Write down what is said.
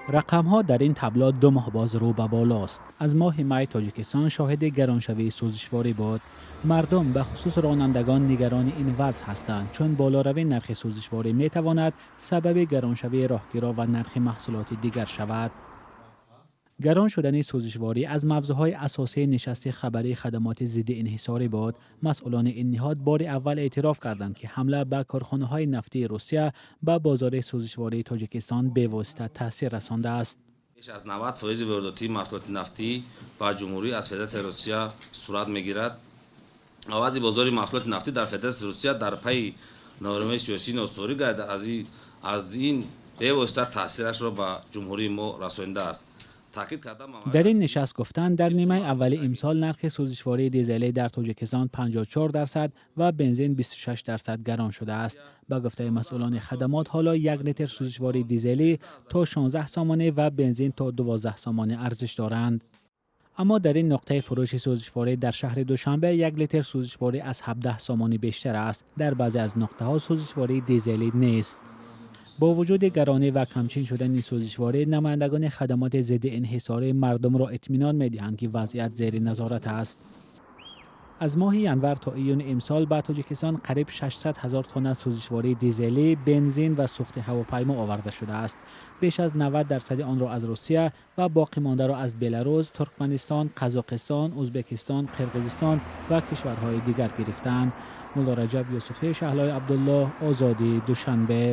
Рақамҳо дар ин табло 2 моҳ боз рӯ ба болост. Аз моҳи май Тоҷикистон шоҳиди гароншавии сӯзишворӣ буд. Мардум, бахусус ронандагон, нигарони ин вазъ ҳастанд, чун болоравии нархи сӯзишворӣ метавонад сабаби гароншавии роҳкиро ва нархи маҳсулоти дигар шавад. Гарон шудани сӯзишворӣ аз мавзӯъҳои асосии нишасти хабарии хадамоти зидди инҳисорӣ буд. Масъулони ин ниҳод бори аввал эътироф карданд, ки ҳамла ба корхонаҳои нафтии Русия ба бозори сӯзишвории Тоҷикистон бевосита таъсир расондааст. Беш аз 90 фоизи воридотии маҳсулоти нафтӣ ба ҷумҳурӣ аз Федератсияи Русия сурат мегирад. Вазъи бозори маҳсулоти нафтӣ дар Федератсияи Русия дар пайи нооромии сиёсӣ ноустуворӣ гардида, аз ин бевосита таъсирашро ба ҷумҳурии мо расонидааст. Дар ин нишаст гуфтанд, дар нимаи аввали имсол нархи сӯзишвории дизелӣ дар Тоҷикистон 54% ва бензин 26% гарон шудааст. Ба гуфтаи масъулони хадамот, ҳоло 1 литр сӯзишвории дизелӣ то 16 сомонӣ ва бензин то 12 сомонӣ арзиш доранд. Аммо дар ин нуқтаи фурӯши сӯзишворӣ дар шаҳри Душанбе 1 литр сӯзишворӣ аз 17 сомонӣ бештар аст. Дар баъзе аз нуқтаҳо сӯзишвории дизелӣ нест. Бо вуҷуди гаронӣ ва камчин шудани сӯзишворӣ, намояндагони хадамоти зидди инҳисорӣ мардумро итминон медиҳанд, ки вазъият зери назорат аст. Аз моҳи январ то июни имсол ба Тоҷикистон қариб 600 ҳазор тонна сӯзишвории дизелӣ, бензин ва сӯхти ҳавопаймо оварда шудааст. Беш аз 90 дарсади онро аз Русия ва боқимондаро аз Беларус, Туркманистон, Қазоқистон, Ӯзбекистон, Қирғизистон ва кишварҳои дигар гирифтаанд. Муллораҷаб Юсуфӣ, Шаҳлои Абдуллоҳ, Озодӣ, Душанбе.